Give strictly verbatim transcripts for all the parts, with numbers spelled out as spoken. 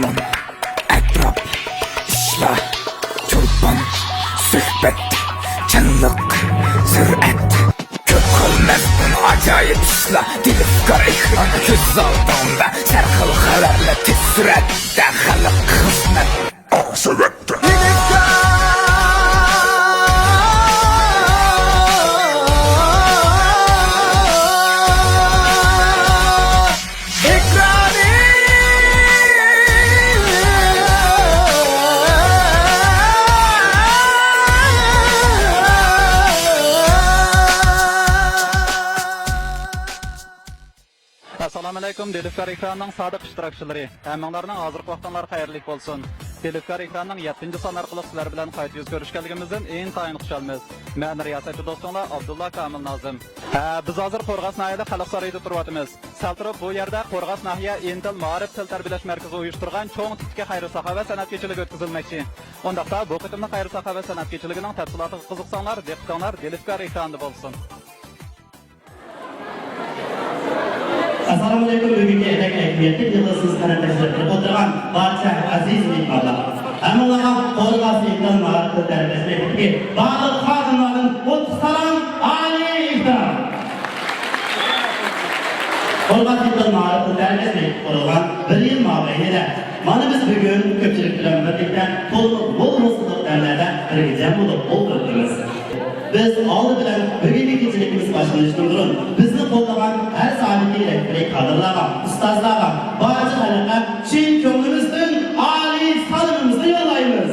ئەتراپ، ئىشلار، چولپان، سۆھبەت، چىنلىق، سۈرئەت. كۆپ قالماستىن ئاجايىپ ئىشلار، تېلېۋىزور ئېكران كۆز ئالدىڭدا، سەرخىل خەۋەرلەر تېز سۈرئەتتە، خەلق خىزمەت. سەۋەتتە. ئەسسالامۇئەلەيكۇم، دېلىفكار ئېكرانىنىڭ سادىق ئىشتىراكچىلىرى. ھەممىڭلارنىڭ ھازىرقى ۋاقتىڭلار خەيرلىك بولسۇن. دېلىفكار ئېكرانىنىڭ يەتتىنچى سانى ئارقىلىق سىلەر بىلەن قايتا يۈز كۆرۈشكەنلىكىمىزدىن ئىنتايىن خۇشالمىز. مەن رىياسەتچى دوستۇڭلار ئابدۇللا كامىل نازىم. ھە، بىز ھازىر قورغاس ناھىيەلىك خەلق سارىيىدا تۇرۇۋاتىمىز. سەل تۇرۇپ بۇ يەردە قورغاس ناھىيە ئىنتىل مائارىپ تىل تەربىيەلەش مەركىزى ئۇيۇشتۇرغان چوڭ تىپتىكى خەير-ساخاۋەت سەنئەت كېچىلىكى ئۆتكۈزۈلمەكچى. ئۇنداقتا بۇ قېتىملىق خەير-ساخاۋەت سەنئەت كېچىلىكىنىڭ تەپسىلاتىغا قىزىقساڭلار، دىققىتىڭلار دېلىفكار ئېكرانىدا بولسۇن. ئەسسالامۇئەلەيكۇم، بۈگۈنكى ئەتەك ئەھمىيەتلىك يىغىلىشىمىزغا قەدەم تەشرىپ قىلىپ ئولتۇرغان بارچە ئەزىز مېھمانلار. ھەممىڭلارغا قورغاس ئىنتىل مائارىپ تىل تەربىيەلەش مەكتىپىدىكى بارلىق خادىملاردىن ئوتتۇز سالام، ئالىي ئېھتىرام. قورغاس ئىنتىل مائارىپ تىل تەربىيەلەش مەكتىپى قۇرۇلغان بىر يىل مابەينىدە مانا بىز بۈگۈن كۆپچىلىك بىلەن بىرلىكتە تولىمۇ مول ھوسۇللۇق دەملەردە بىرگە جەم بولۇپ ئولتۇرۇپتىمىز. بىز ئالدى بىلەن بۈگۈنكى كېچىلىكىمىز باشلىنىشتىن بۇرۇن بىزنى قوللىغان ھەر ساھەدىكى رەھبىرىي كادىرلارغا، ئۇستازلارغا، بارچە خەلققە چىن كۆڭلىمىزدىن ئالىي سالىمىمىزنى يوللايمىز.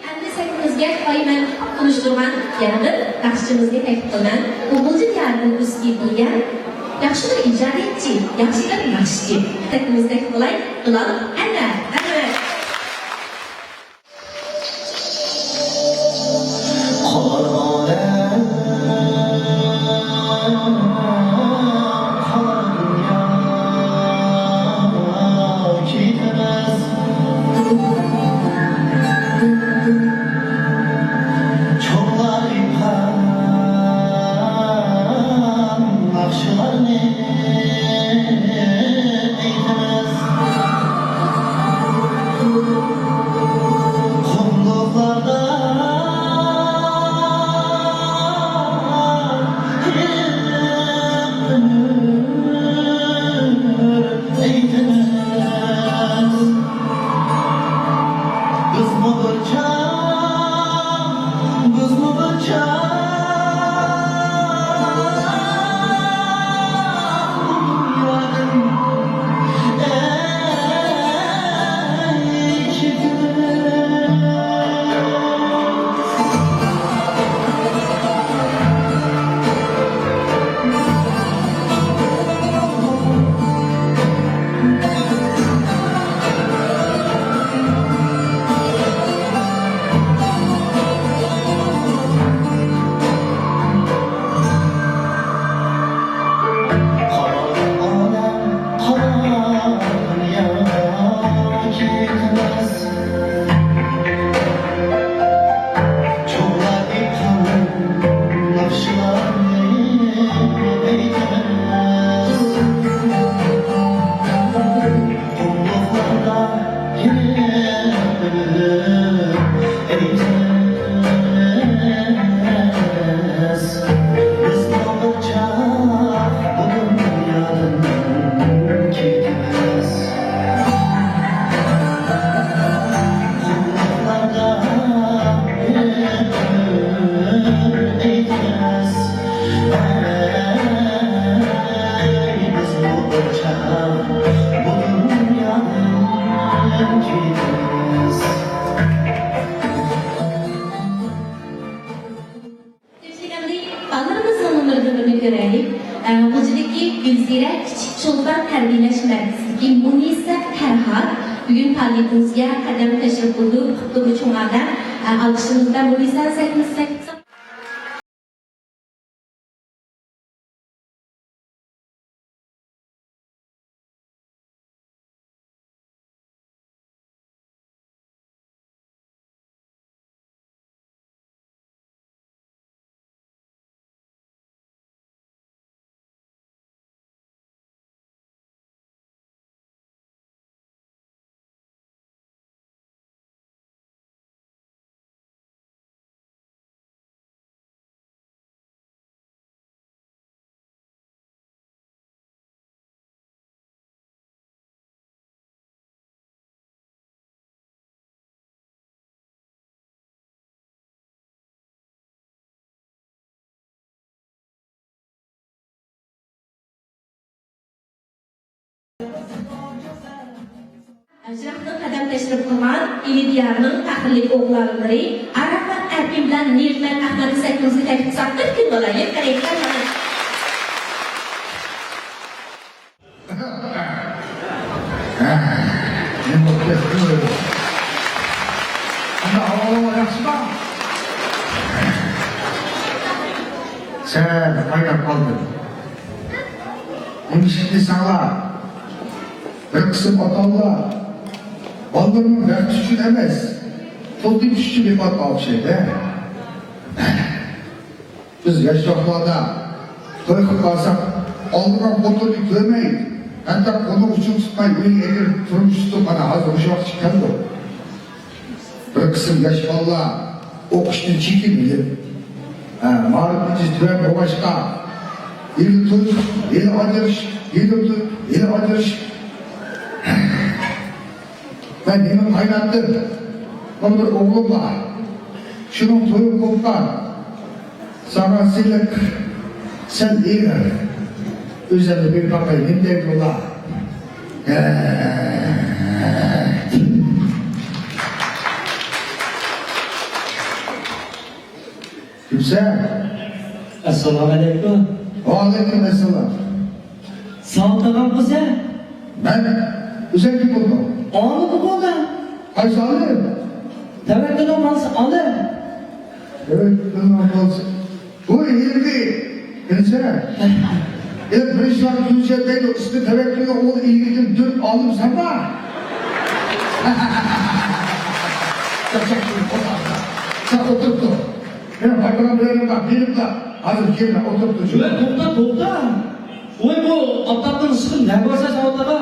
ئەمدى سەھنىمىزگە خىتاي مەن تونۇشتۇرغان يەنە بىر ناخشىچىمىزنى تەكلىپ قىلىمەن. ئۇ غۇلجا دىيارىدىن ئۆسۈپ يېتىلگەن ياخشى بىر ئىجادىيەتچى، ياخشى بىر ناخشىچى. سەھنىمىزگە تەكلىپ قىلاي، بىلال ئەنۋەر. ئەنۋەر. كۆرەيلى. ئە، غۇلجىدىكى گۈلزىرە كىچىك چولپان تەربىيەلەش مەركىزىدىكى مۇنىسە پەرھات بۈگۈن پائالىيىتىمىزگە قەدەم تەشرىپ قىلدى. قۇتلۇق چوڭ ئادەم. ئە، ئالقىشىمىز بىلەن مۇنىسەنى سەھنىمىزگە تەكلىپ قىلساق. ئەشرەفنىڭ قەدەم تەشرىپ قىلغان ئىلى دىيارنىڭ پەخىرلىك ئوغلانلىرى ئاراپات ئەركىن بىلەن نېمەت ئەخمەتنى سەھنىمىزگە تەكلىپ قىلساق، بىر كۈن بولايلى، قېرىنداشلار. نېمە بولۇپ كەتتى؟ ئەمدى ھاۋا ياخشىما؟ سەل قايناپ قالدىم. نېمىشقا دېسەڭلار، بىر قىسىم ئاتا-ئانىلار بالىلىرىنىڭ بەختى ئۈچۈن ئەمەس، پۇل تېپىش ئۈچۈن بېقىۋاتقان ئوخشايدۇ. بىز ياش چاغلاردا توي قىلىپ قالساق، ئالدىغان خوتۇننى كۆرمەي، ھەتتا قولىنى ئۇچىغا تۇتماي ئۆيگە ئەكىرىپ تۇرمۇش تۇتۇپ، مانا ھازىر مۇشۇ ۋاقىتقا كەلدۇق. بىر قىسىم ياش بالىلار ئوقۇشتىن چېكىنىپ، ھە، مائارىپىمىز تۆۋەن بولغاچقا، ھېلى توي، ھېلى ئاجرىشىش، ھېلى توي، ھېلى ئاجرىشىش. مەن نېمە قايناتتىم؟ مانا بىر ئوغلۇم بار. شۇنىڭ تويى قوپقان. ساڭا سېلىق سەل ئېغىر. ئۆزۈمنى بىر باقاي، نېمە دەيدۇ ئۇلار؟ ھە. كىمسەن؟ ئەسسالامۇئەلەيكۇم. ۋەئەلەيكۇم ئەسسالام. ساۋۇت ئاغام بۇ سەن؟ مەن؟ بۇ سەن كىم بولدۇڭ؟ ئالىم بولدى. قايسى ئالىم؟ تەۋەككۈلنىڭ بالىسى ئالىم. تەۋەككۈلنىڭ بالىسى. بۇ ھېلىقى بىلسە، ھېلىقى بىرىنچى كىلاس كۆزىتىدۇ، ئىسمى تەۋەككۈلنىڭ ئوغلى ئىلگىرىدىن تۆت ئالىم سەن بار. سەن ئولتۇرۇپ تۇر. مېنىڭ بارمىغان بىر يېرىم بار، بېرىپلا ھازىر كېلىمەن، ئولتۇرۇپ تۇر. ۋە توختا، توختا. ۋاي، بۇ ئاپتاپنىڭ ئىسسىقىدا نەگە بارسا ساۋۇت ئاغا؟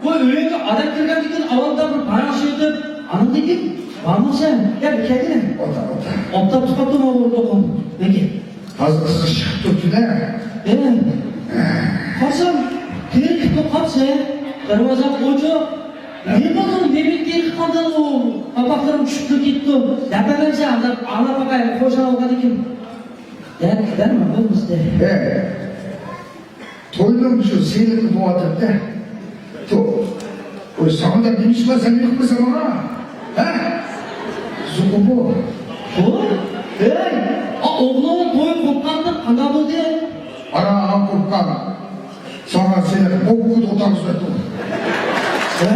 ۋاي، ئۆيۈڭگە ئادەم كىرگەندىن كېيىن ئاۋۋال بىر پاراڭ ئىچىۋېتىپ، ئاندىن كېيىن بارمۇ سەن؟ يا، بىر كەلگىنە. ئولتۇر، ئولتۇر. ئاپتاپ تۇتۇپ قاپتۇ مانا ئورۇندۇقۇم. نېگە؟ ھازىر ئىسسىق چىقىپتۇ، كۈنە. ھە. قارىسام، تېرىقىپتۇ قاپسەن. دەرۋازا ئوچۇق. نېمە بولدى؟ نېمە تېرىقىپ قالدىڭ؟ ئۇ قاپاقلىرىم چۈشۈپلا كېتىپتۇ. دەپ بەرمەمسەن؟ ئاڭلاپ، ئاڭلاپ باقاي، خوش ئاڭلىغاندىن كېيىن. دەپ بەرمە، بولمىسىدى. ھە. توينىڭ شۇ سېلىقى بولۇۋاتىدۇ-دە. تو-، ئۇ ساڭا دەپ نېمە ئىش بار، سەن يوقمۇ ساڭا؟ ھە؟ زۇقۇ بۇ. بۇ؟ ھەي! ئا، ئوغلۇڭ توي قوپقاندا قانداق بولدى؟ ئانا، ئانا قوپقان. ساڭا سېلىق بوككۇدا ئوتاق سۆتتۇم. ھە؟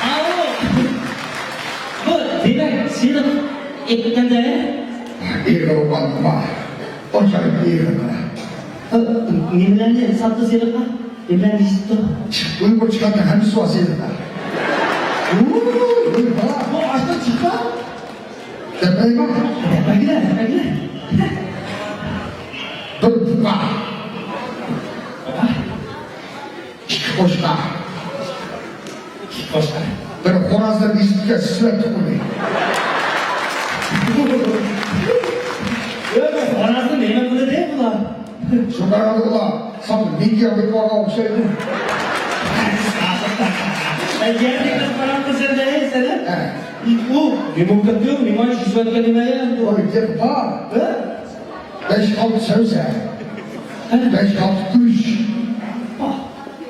ئاۋۇ! بۇ دېمەك سېلىق ئېلىپ كەلدى. ئېغىر بولغان نېمە؟ ئاجايىپ ئېغىر. ھە، نېمىلەرنى ساتتى سېلىققا؟ نېمىلەرنى يېزىپتۇ؟ ئۇيغۇر چىقارغان ھەممىسى بار سېلىقتا. ۋوي، ۋوي، بالا. بۇ ئاشتىن چىققان؟ دەپ بېرەيمۇ؟ دەپ بەرگىلە، دەپ بەرگىلە. بىر بۇقا. ئىككى قوچقار. ئىككى قوچقار. بىر خورازدىن ئېزىپ كەتسە سۈرەت تۇغۇلدى. ياق، خورازنى نېمە قىلدى بۇلار؟ شۇ قارىدىغۇلار ساڭا مېدىيا بېقىۋالغان ئوخشايدۇ. يەرلىك قىز قاراڭغۇ سەن دە، سەن. ھە. ئۇ نېمە بولۇپ كەتتى؟ نېمە ئىش يۈزۈۋەتكەن نېمە يا؟ ۋاي، گەپ بار. ھە؟ بەش-ئالتە سەۋزە، بەش-ئالتە گۈرۈچ،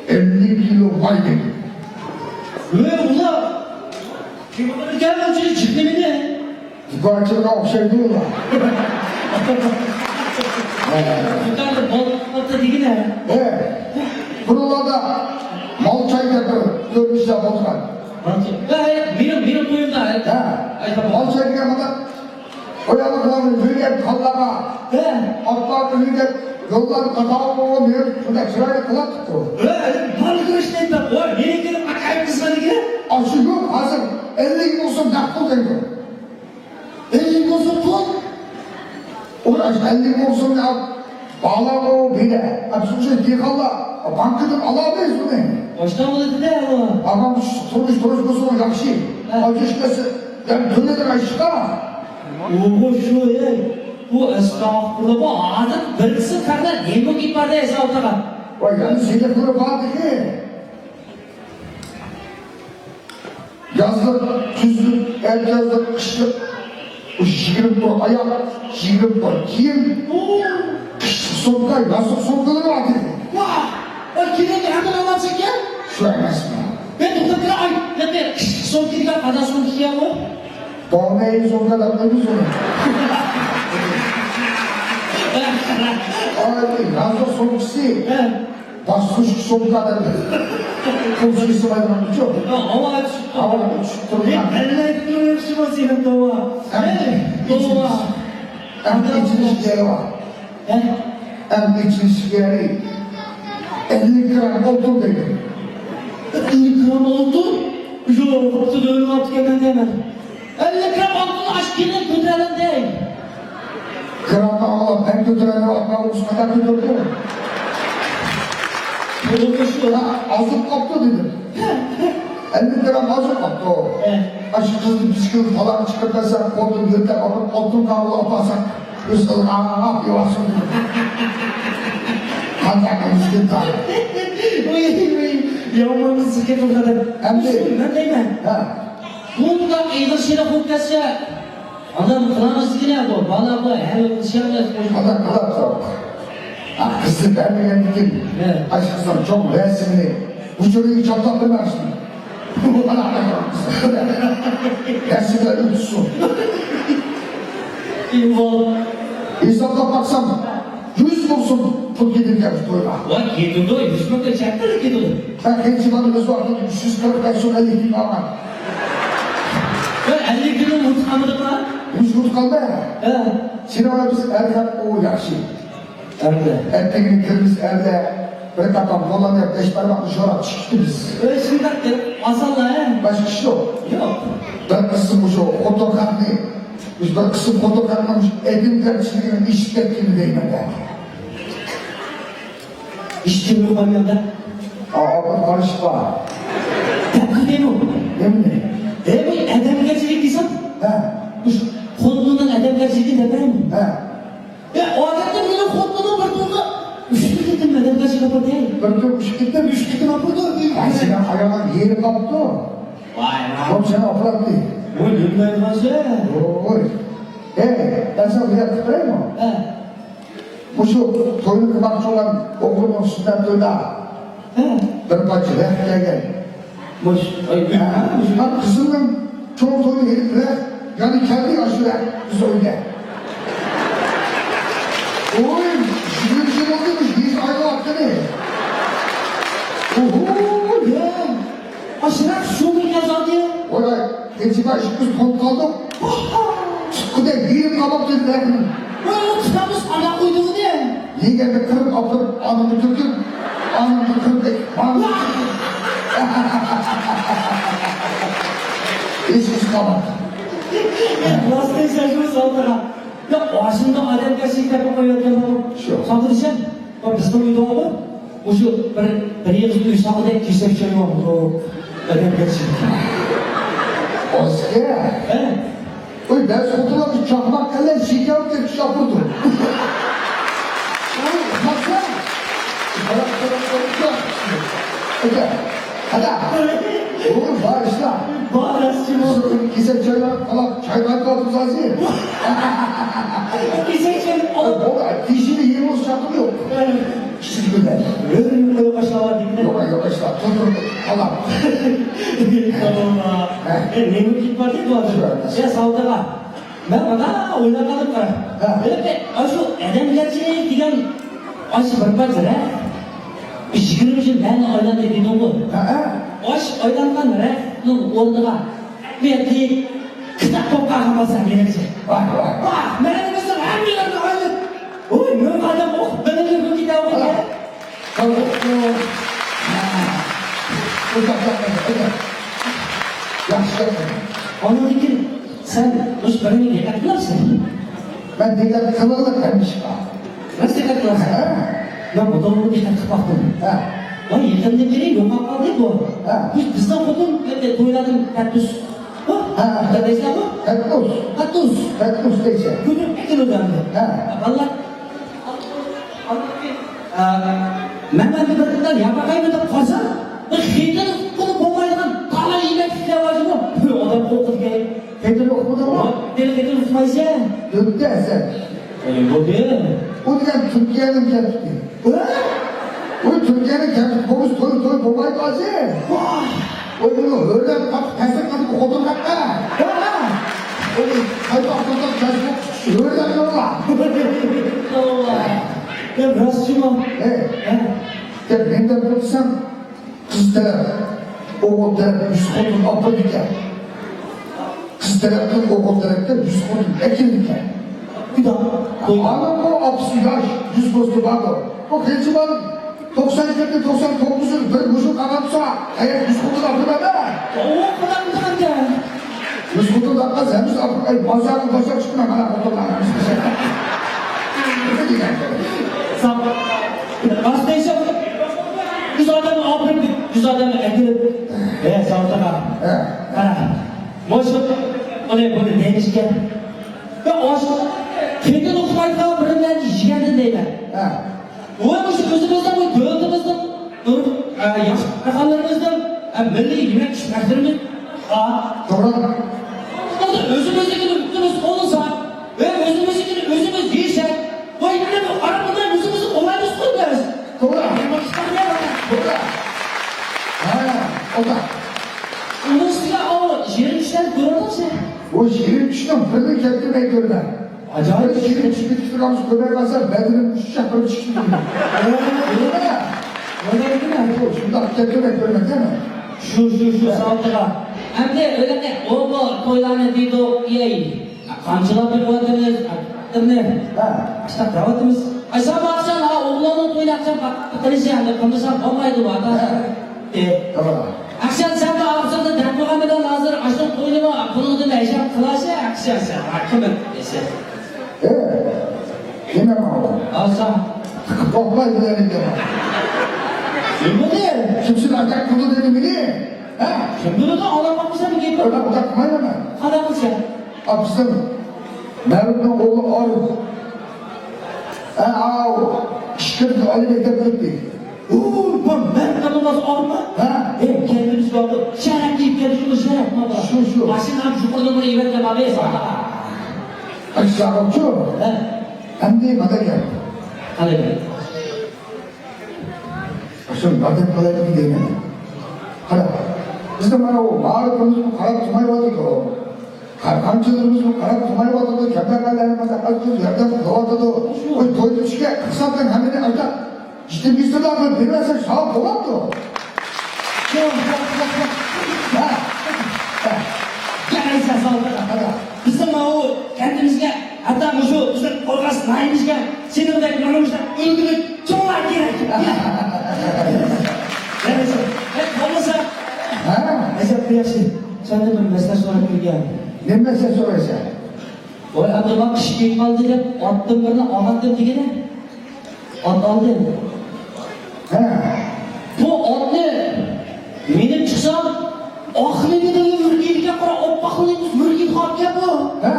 ئەللىك كىلو ماي دېدى. ۋەي، ئۇلار كىم ئىكەن ئۇنچىلىك جىق نېمىنى؟ دۇكانچىلارغا ئوخشايدۇ ئۇلار. دۇكاندا بولۇپ قاپتۇ دېگىنە. ھە. بۇرۇنلاردا مال چاي دەپ بىر كۆرۈنۈشلەر بولغان. مال چاي. ھە، ھە، مېنىڭ، مېنىڭ بويۇمدا، ھە. ھە. ئايتقان مال چاي دېگەن مانا ئاياللارنى ئۆيگە، كاللارغا، ھە. ئاتلارنى ئۆيگە، يوللارنى قاتاۋۇرۇپ، شۇنداق چىرايلىق قىلاتتۇق. ھە، مال گۆشىنى ئېيتماق. ۋاي، مېنىڭكىنى قاچان ئېيتىسىز دېگىنە؟ ئاشۇ يوق، ھازىر ئەللىك مىڭ سوم نەق پۇل دەيدۇ. ئەللىك مىڭ سوم پۇل. ئۇ ئەللىك مىڭ سومنى ئاپ، بالا ئۇ بىلە. ئەپسۇ شۇ دېھقانلار بانكىدىن ئالالمايسىز ئۇنى. باشتا بولىدۇ-دە ئۇ. ئاغام تۇرمۇش، تۇرمۇش بولسا ياخشى. ھە. ئاجىز كەلسە، يەنە تۆلەيدىغان ئىشقا. ئۇ شۇ، ئەي. بۇ ئەستەغپۇرۇللا، بۇ ھازىر بىرسى كاردا نېمە گېپى بار دە ئەسلى ئوتۇرغان. ۋاي، يەنە سېلىقلىرى بار دېگەن. يازلىق، كۈزلۈك، ئەتىيازلىق، قىشلىق، يىگىرمە پۇر ئاياغ، يىگىرمە پۇر كىيىم، قىشلىق سومكا، يازلىق سومكىلىرى بار دېدى. ۋاھ! ئاي، كېلەرگە ھەممىنى ئالامسەن ئىكەن؟ شۇ ئەمەسمۇ؟ مەن توختاپ تۇراي، ئاي، يەتتە قىشلىق سومكا دېگەن قانداق سومكا كىيەمۇ؟ بولمايدۇ سومكا دەپ قويدى سومكا. ئاي، يازلىق سومكىسى. ھە. باسقۇچ سومكا دەپ. قومسىنى سىلايدىغان ئۇچۇر. ھاۋا چۈشۈپ، ھاۋا چۈشۈپ تۇرغان. ئەللەي تۇرۇپ شۇ سېنىڭ توۋا. ئەم، توۋا. ئەم، ئېچىلىش يېرى بار. ھە؟ ئەم، ئېچىلىش يېرى. ئەللىك گرام ئالتۇن دەيدۇ. ئەللىك گرام ئالتۇن؟ يوق، ئالتۇن ئۆلۈپ قاپتىكەن دەيمەن. ئەللىك گرام ئالتۇن ئاشكىنى كۆتۈرەلەمدى. گرامنى ئاڭلاپ مەن كۆتۈرەلمەيۋاتقان ئۇسكادا كۆتۈردۈم. بولۇپمۇ شۇ. ھە، ئازىپ قاپتۇ دېدىم. ئەللىك گرام ئازىپ قاپتۇ. ھە. ئاشۇ قىزنى بىسكىلىت تالاغا چىقىرىپ بەرسەم، قولدىن يۆتەپ ئاپىرىپ ئالتۇن كاغىۋال ئاپارساق، ئۆزى ئىلغاپ يۈرسۇن. قانداق مىسكىن تاغ. ۋاي، ۋاي، يامان قىز ئىكەن بۇ قەدەر. ئەمدى مەن دەيمەن. ھە. بۇنداق ئېغىر شېرىق بولۇپ كەتسە، ئادام قىلالماس ئىكەن بۇ، بالا بۇ، ھەل قىلىشالماس بۇ. ئادام قىلاتتۇق. ھە، قىزنى بەرمىگەندىن كېيىن، ھە. ئاشۇ قىزنىڭ چوڭ رەسىمىنى ئۇچۇرىنى چاپلاپ بېرىمەن شۇنى. رەسىملەر ئۆتسۇن. ئىمام. ھېسابلاپ باقسام، يۈز مىڭ سوم پۇل كېتىدىكەن شۇ تويغا. ۋاي، كېتىدۇ، يۈز مىڭ چەكتىن كېتىدۇ. مەن قېيىنچىماننىڭ ئۆز ۋاقتىدا ئۈچ يۈز قىرىق بەش سوم ئەللىك تىيىن ئالغان. ۋە ئەللىك تىيىننى ئۇنتۇپ قالمىدىڭما؟ ھېچ ئۇنتۇپ قالماي. ھە. سېنىڭ بىز ئەركەك ئۇ ياخشى. ئەردە. ئەتىگىنى كىرىمىز ئەردە، بىر قاپاق بولانى بەش بارماقنى شوراپ چىقىپتىمىز. ئۆي شۇنداق ئاسانلا، ھە؟ باشقا ئىش يوق. يوق. بىر قىسىم مۇشۇ خوتۇن خەقنى، بىز بىر قىسىم خوتۇن خەقنىڭ مۇشۇ ئادەمگەرچىلىكىنىڭ ئېشىپ كەتكىنى دەيمەن-دە. ئىشتىنمۇ بارمەن-دە. ئا، بىر قارىشىپ بار. دەپ كېتەيمۇ؟ نېمىنى؟ ئەي، بۇ ئادەمگەرچىلىك دېسەم، ھە. مۇشۇ خوتۇننىڭ ئادەمگەرچىلىكىنى دەپ بېرەيمۇ؟ ھە. يا، ئادەتتە مېنىڭ خوتۇنۇم بىر كۈنگە ئۈچ قېتىم مەدەرگە چىقىپ بەردى. بىر كۈن ئۈچ قېتىم؟ ئۈچ قېتىم ئاپىرىدۇ. ھە، سېنىڭ ئايالىڭ يېرى قاپتۇ. ۋاي، ۋاي. بۇ سېنى ئاپىراتتى. ۋاي، نېمە دەيدىغانسەن؟ ۋاي. ھەي، مەن ساڭا بىر گەپ قىلىپ بېرەيمۇ؟ ھە. مۇشۇ توينى قىلماقچى بولغان ئوغلۇمنىڭ سۈننەت تويىدا، ھە، بىر پارچە رەخت كەلگەن. مۇش-، ئاي، ھە، مۇشۇ قىزىمنىڭ چوڭ تويىنى ئېلىپ رەخت يەنە كەلدى، ئاشۇ رەخت بىز ئۆيدە. ئوي، يىگىرمە يىل بولدى بىز يېزا ئايلىنىۋاتقىلى. ئوھو، يا. ئاشۇ رەخت شۇ كۈنى يازالدى. ۋاي، قېچىباش، بىز قونۇپ قالدۇق. تۇتقۇدەك يېرىم قاپتۇ رەختنى. ۋاي، ئۇ قىسامىز ئانا قويدى ئۇنى. يېگەندە قىرىپ ئاپىرىپ، ئانىمنى تۆكۈپ، ئانىمنى قىرىپ ئېكىپ، ماڭدى. ھېچ ئىش قالمىدى. راست دەيسەن شۇ سالدىغا. يا، ئاشۇنداق ئادەمگەرچىلىك دەپ قويۇۋەتكەن بۇ. شۇ. ساقلىشىم. بۇ بىزنىڭ ئۆيدە بار. مۇشۇ بىر، بىر ئېغىز ئۆي ساقىدەك كېسەك چايۋاقلىق. ئادەمگەرچىلىك. ئۆزگە. ھە؟ ئۇي، بەزى خوتۇنلار چاقماق قىلىپ، شېكەر تېپىپ شاپۇردۇ. ئۇي، ماقسان. قاراپ، قاراپ، قاراپ، قاراپ. ئۆتە. قادا. ئۇي، بار ئىشلار. بار ئىشلار. كېسەك چايلار، قالاپ، چايغا قاتىپ سازى. كېسەك چاي. بولدى، تېشىنى يېمىز چاقىم يوق. كىشىلىك ئۆلەر. ئۆلۈم يوقاشلار دېگىنى. يوقا-، يوقاشلار. تۇر، تۇر، تۇر. ئاللا. تامام. ھە. ئە، نېمە كېلىپ باردى بۇ ئادەم؟ شۇ ئەمەس. يا، سالدىغا. مەن مانا ئويلاپ قالدىم، قارا. ھە. بىلىپ، ئاشۇ ئادەمگەرچىلىك دېگەن ئاشۇ بىر پارچە رەخت، بىر يىگىرمە يىل مەنىنى ئايلاندى دېدىڭغۇ. ھە، ھە. ئاشۇ ئايلانغان رەختنىڭ ئورنىغا ئەھمىيەتلىك كىتاب بولۇپ قالغان بولسا مېنىڭچە. ۋاھ، ۋاھ. ۋاھ، مەنىمىزنىڭ ھەممىلىرىنى ئايلىنىپ، ۋوي، مىڭ ئادەم ئوقۇپ بىلىملىك بولۇپ كېتەۋاتىدۇ. ھە. ياخشى. ئاندىن كېيىن سەن مۇشۇ بىرىنى دىققەت قىلارسەن. مەن دىققەت قىلىۋالدىم ھەممە ئىشقا. راست دىققەت قىلارسەن. ھە. مەن بۇ توغرىلىق دىققەت قىلىپ باقتىم. ھە. ۋاي، يېقىندىن بېرى يوقاپ قالدى بۇ. ھە. بىز، بىزنىڭ خوتۇن ئەمدى تويلاردىن تەتۈس. ھە، ھە. دەيسەنغۇ؟ تەتۈس. تەتۈس. تەتۈس دەيسەن. كۆتۈرۈپ ئەكېلىۋاتىدۇ ئەمدى. ھە. بالىلار. ئە، مەن، مەن بىر قېتىم ياپاقايمەن دەپ قالسام، بىر خېتىنى ئۇققىلى بولمايدىغان تالا يېمەكلىكلەر بار جۇمۇ. بىر ئادەم ئوقۇدىكەن. خېتىنى ئۇقمىدىڭمۇ؟ دېدى، خېتىنى ئۇقمايسەن. دۆتتە ئەسەر. ئەي، بولدى. ئۇ دېگەن تۈركىيەنىڭ كەپتىكى. ھە؟ ئۇ تۈركىيەنىڭ كەپتىكى بولمىسا توي، توي بولمايدۇ ھازىر. ۋاي. ئۇ بۇنى ھۆرلەپ قاپتۇ، تەسىر قىلىپ خوتۇن ھەققە. ھە، ھە. ئۇ قايتاق قايتاق تەسىر قىلىپ ھۆرلەپ تۇرۇڭلار. توۋا. يا، راستچىمۇ؟ ھە. ھە. يا، مەن دەپ تۇرسام، قىز تەرەپ، ئوغۇل تەرەپ يۈز خوتۇن ئاپىرىدىكەن. قىز تەرەپتىن ئوغۇل تەرەپكە يۈز خوتۇن ئەكېلىدىكەن. ئانا بۇ ئاپىسى ياش، يۈز پوستى باردۇ. بۇ قىلچە بار. توقسان يەتتە، توقسان توققۇز يىل بىر مۇشۇ قاراپ تۇرسا، ھەيەت يۈز خوتۇن ئاپىرىدۇ. ئوغۇل قىلامدىغاندا. يۈز خوتۇن ئاپقان سەن بىز ئاپىرىپ، ئەي، بازارغا باشلاپ چىقما، مانا خوتۇنلار. ساق. راست دەيسەن. يۈز ئادەمنى ئاپىرىپ، يۈز ئادەمنى ئەكېلىپ. ھە، ساۋۇتاغا. ھە. قارا. مۇشۇ، ئۇنى، بۇنى دەيمىزكەن. يا، ئاشۇ، خېتىنى ئۇقمايدىغان بىرىملەرنى يېگەندىن دەيمەن. ھە. ۋە مۇشۇ ئۆزىمىزنىڭ، بۇ دۆلىتىمىزنىڭ، ئە، ياخشى كارخانىلىرىمىزنىڭ، ئە، مىللىي يېمەك ئىچمەكلىرىمىز بار. توغرا. ئۆزىمىزنىڭكىنى ئۆزىمىز قوللىساق، ۋە ئۆزىمىزنىڭكىنى ئۆزىمىز يېسەك، ۋاي، مانا بۇ ئارام بىلەن ئۆزىمىزنى قوللايمىزغۇ بىز. توغرا. توغرا. ھە، ئۇنداق. ئۇنىڭ ئۈستىگە ئاۋۇ يېرىم كۈچلەرنى كۆرۈۋاتامسەن؟ ئۇ يېرىم كۈچنىڭ بىرىنى كەلتۈرمەي كۆرمە. ئاجايىپ. بىر يېرىم كۈچ بىتىپ تۇرغانمىز، كۆرمەي قالسا بەدىنىم ئۈچ چاقىرىم چىقىپ كېتىدۇ. ئۇنداق كەلتۈرمەي كۆرمە، دەيمەن. شۇ، شۇ، شۇ، ساۋۇتاغا. ئەمدى ئۆيلەرنى، ئۇ، بۇ تويلارنى دېيدۇ، ئەي. قامچىلاپ بېقىۋاتىمىز، ئاكىلىرنى. ھە. ئىشلەپ دەۋاتىمىز. ئاي، سەن بارسەن، ھا، ئوغلۇڭنىڭ تويىنى ئاخشام قىلىشى، ئەمدى قىلمىساڭ بولمايدۇ، ئاتا. ھە. ئاخشام سەن بار ئاخشامدا دەپ قويغان بىلەن ھازىر ئاشۇ توينىمۇ بۇنىڭدىن ھەيشەم قىلاشى، ئاخشام سەن، ھا، كىم دېسە. ئە، نېمە ماۋۇ؟ ئاسا. قوقماي بىلەن ئىكەن. نېمە دېدى؟ كىمسىنى ئاتاق قىلدى دېدى مېنى؟ ھە؟ كىم بىلىدۇ، ئاڭلاپ باقمىسام گېپى. ئۇنداق، ئۇنداق قىلمايمەن مەن. قانداق قىلسا؟ ئاپىسىم، مەرۇپنىڭ ئوغلى ئارىپ. ھە، ئاۋۇ، ئىككى قىزنى ئالىپ مەكتەپكە كەتتى. ئۇ، بۇ مەرۇپ تاپىماس ئارىپمۇ؟ ھە؟ ئەي، كەلگۈمىز بارغۇ، شەرەپ كىيىپ كەلدى، شۇ شەرەپ مانا. شۇ، شۇ. ماشىنام يۇقىرىدىن بىر ئېۋەت دەپ ئالدى. ئاشۇ. ھە. ئەمدى مانا گەپ. قانداق گەپ؟ شۇ مانا گەپ قىلايلى دەيمەن. قارا، بىزنىڭ مانا بۇ مائارىپىمىزمۇ قاراپ تۇرمايۋاتىدۇ. كارخانىچىلىرىمىزمۇ قاراپ تۇرمايۋاتىدۇ. كەمبەغەللەرنى مانا ئاز-توز ياردەم قىلىۋاتىدۇ. شۇ. قوي، تويدىن چۈشكە ئىقتىسادنىڭ ھەممىنى ئايتا. يېتىم يېسىرلارغا بېرىۋەرسە ساۋاب بولامدۇ؟ ياق، ياق، ياق، ياق. ھە. ھە. يەنە ئېيتسا ساۋاب بولار. ھە. بىزنىڭ ماۋۇ كەنتىمىزگە، ھەتتا مۇشۇ بىزنىڭ قورغاس ناھىيەمىزگە سېنىڭدەك مانا مۇشۇنداق ئۈلگىلىك چوڭلار كېرەك. يەنە ئېيتسا، ھە، بولمىسا. ھە. ئەجەب ياخشى. سەندىن بىر مەسلىھەت سوراپ كەلگەن. نېمە مەسلىھەت سورايسەن؟ ۋاي، ئەمدى ماڭا قىش كېلىپ قالدى دەپ، ئاتتىن بىرنى ئالاتتىم دېگىنە. ئات ئالدىم. ھە. بۇ ئاتنى مىنىپ چىقسام، ئاقنى بىلەن ھۆركەيدىكەن، قارا، ئاپئاقنى بىز ھۆركەيدىغان ئاتكەن بۇ. ھە.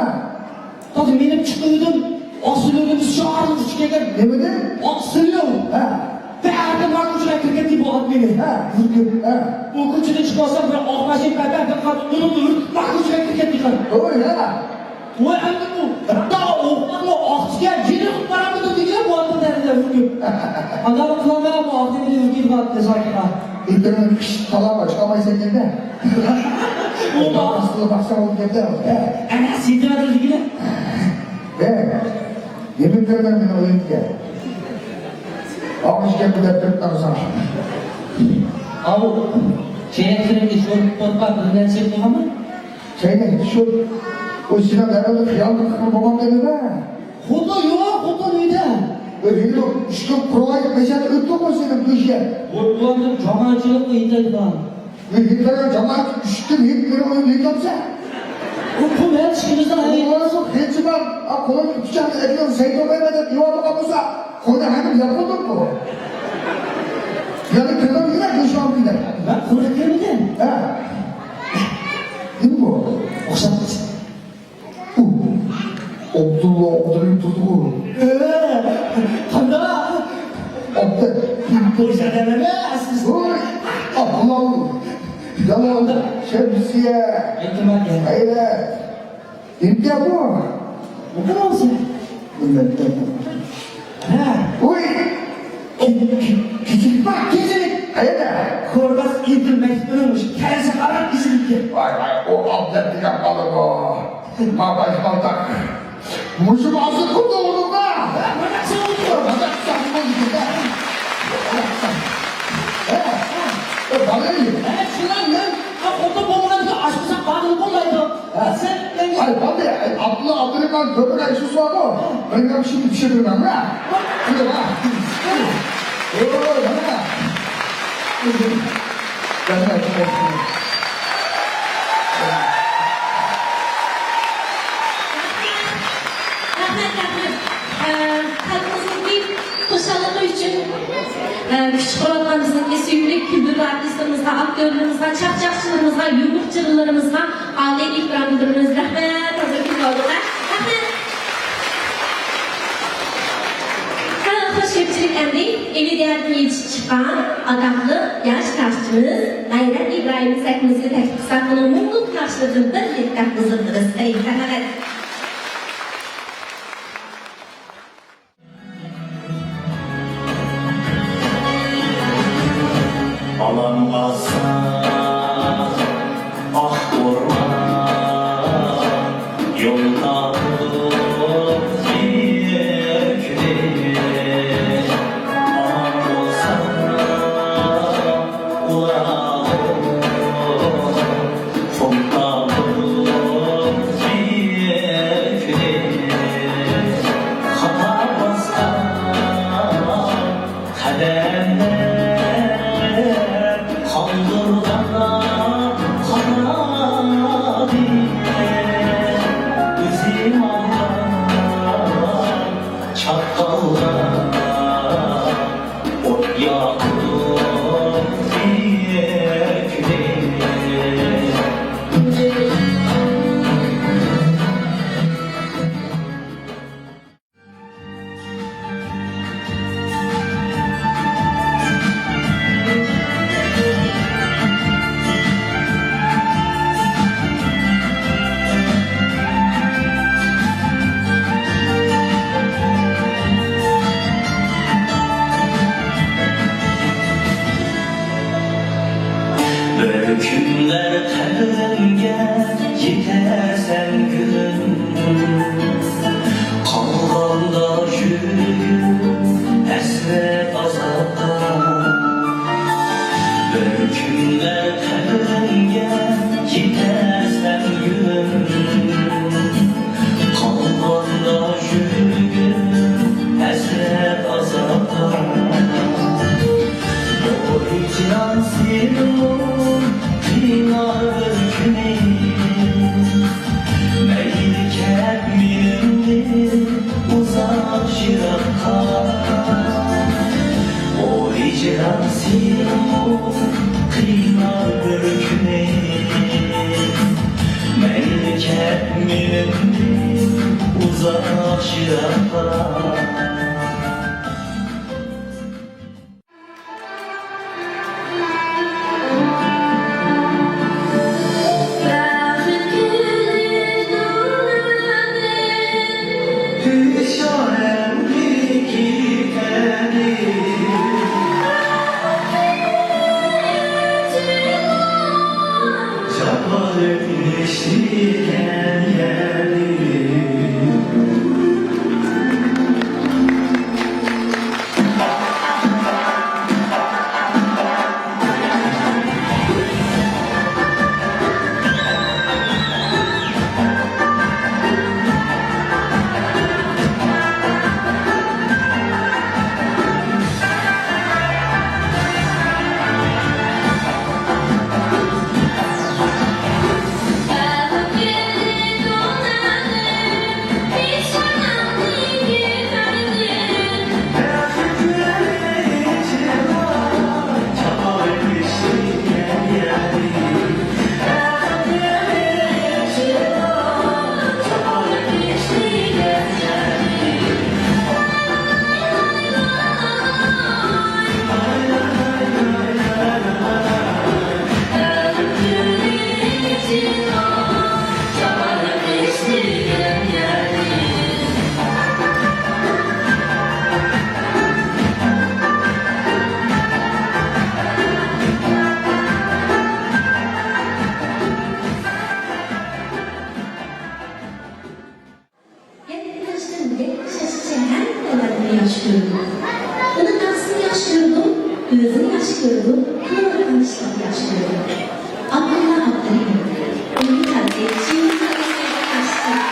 تازا مىنىپ چىقىۋىدىم، ئاقسىلىۋىدىم، بىز شاھارنىڭ ئۈستىگە كەلگەن. نېمىدە؟ ئاقسىلىۋ. ھە. بەردە مانا كوچىغا كىرگەن بۇ ئات مېنى. ھە. ھۆركەپ. ھە. بۇ كوچىدىن چىقىۋالسام، بىر ئاق ماشىنا پەپە بىر قات ئۇرۇپ، ئۇرۇپ، مانا كوچىغا كىرگەن دېگەن. ھوي، ھە. ۋاي، ئەمدى بۇ ھەتتا ئوقۇغانمۇ ئاقتىكەن، جېنى قۇتقارامدۇ دېگىلى بۇ ئاتنى دەردىدە ھۆركىپ. قانداق قىلامەن بۇ ئاتنى مېنى ھۆركىتىپ ئاتتى ساكىتقا. ئېتىڭنى قىش تالاغا چىقالمايسەن دېدى. ئۇ ئاستىغا باقساڭ ئۇ گەپلەر. ئەنە سېتىۋاتىدىكىنە. ھە. نېمە كىردىڭ مېنىڭ ئۆيۈمگە؟ ئاغۇش گەپنى دەپ بېرىپ قالساڭ. ئاۋۇ شەيخلىرىمگە شورپا پورپا بىر نەرسە قىلغانمۇ؟ شەيخ، شۇ، ئۇ سېنىڭ دەرۋازا خىيالىڭ قىلغان بولغان دېدىم-ھە. خوتۇن يوق، خوتۇن ئۆيدە. ئۆي ھېلى ئۈچ كۈن قۇرۇلغان مەشەدە ئۆتتى غۇ سېنىڭ گۆشكە. ئۇلارنىڭ جامائەتچىلىكى يېتەيدىغان. ئۆي ھېلىقىغان جامائەت ئۈچ كۈن ھېلىق بىر ئويۇن ھېلىقامسا؟ ئۇ قۇم ھەر ئىشىمىزنىڭ ئەيىبى. ئۇلارنىڭ خېلىچى بار. ئا، قولۇڭ پىچاقنى ئەكىلىڭ، سەي توقايما دەپ ئىۋا بولغان بولسا، قولدا ھەممە ياپقۇدۇر بۇ. يەنە كىرگەن يىللار گۆشكە ئالدىم دەپ. مەن قۇرۇق كىرمىدىم. ھە. نېمە بۇ؟ ئوخشاپ قالسا. ئابدۇللا ئابدۇرېھىم تۇردىغۇ. ئۆ، قانداق؟ ئابدۇ. بۇ يەردە ئەمەس. ۋوي، ئابدۇللا. يالان، شەمسىيە. ئېيتىمەن. غەيرەت. نېمە بۇ؟ ئوقۇمامسەن؟ مىللەتتە. ھە. ۋوي. كېچىلىك بار، كېچىلىك. قەيەردە؟ كورباس ئىدىل مەكتىپىنىڭ مۇشۇ كەلسە قاراپ ئېسىلىپ كەت. ۋاي، ۋاي، ئۇ ئابلەت دېگەن بالىغۇ. ما باش پالتاق. مۇشۇ ھازىر قۇتۇلدۇڭ-ھە. ھە، مانا شۇ. مانا شۇ. ھە، ھە، بالا. ھە، شۇنداق مەن، ھە، خوتۇن بولمىغاندىكىن ئاشپۇزاق باغلىق بولمايدۇ. ھە. سەن مەن ئاي، بالدى، ئاي، ئابدۇللا ئابدۇرېھمان كۆپرەك ئىشى بارغۇ. مېنىڭ ئىشىمنى پىشۇردۇرمەڭ-ھە. قىلىپ-ھە. ئوي، مانا. رەھمەت. رەھمەت، رەھمەت. ئە، خەلقىمىزنىڭكى خۇشاللىقى ئۈچۈن، ئە، كۈچ چىقىرىۋاتقان بىزنىڭكى سۆيۈملۈك كۈلدۈرلە ئارتىسلىرىمىزغا، ئاكتيورلىرىمىزغا، چاقچاقچىلىرىمىزغا، يۇمۇر چىرىلىرىمىزغا ئالىي ئېھتىرام بىلدۈرىمىز. رەھمەت، ھازىر كۈلۈۋالدۇق-ھە. رەھمەت. ھە، خوش، كۆپچىلىك ئەمدى ئىلى دىيارىدىن يېتىشىپ چىققان ئاتاقلىق ياش ناخشىچىمىز غەيرەت ئىبراھىمنى سەھنىمىزگە تەكلىپ قىلساق، ئۇنىڭ مۇڭلۇق ناخشىلىرىدىن بىرلىكتە ھۇزۇرلىرىغا سىقايلى. رەھمەت. ئالام ئالسا ئاق ئورمان، يول تاپىدۇ كۆكلىرى. ئامان بولسا ئۇلار چاققانلار ئوت ياقىدۇ كۆكلىرى. بىر كۈنلەر قەبرىمگە يېتەرسەن گۈلۈم، قالغاندا يۈرىكىم ھەسرەت ئازابتا. بىر كۈنلەر قەبرىمگە يېتەرسەن گۈلۈم، قالغاندا يۈرىكىم ھەسرەت ئازابتا. ئوي جان سېنىڭمۇ قىينار بىر كۈنى، مەيلى كەت مېنىڭدىن ئۇزاق يىراققا. ئوي جان سېنىڭمۇ قىينار بىر كۈنى، مەيلى كەت مېنىڭدىن ئۇزاق يىراققا. ياخشى كۆرىدۇ. ئۇنىڭ دادىسىنى ياخشى كۆرىدۇ، ئۆزىنى ياخشى كۆرىدۇ، قىلىۋاتقان ئىشلارنى ياخشى كۆرىدۇ. ئابدۇللا ئابدۇللا. ئۈمىد ھەرىكەت. شېئىرنى ياخشى كۆرىدۇ.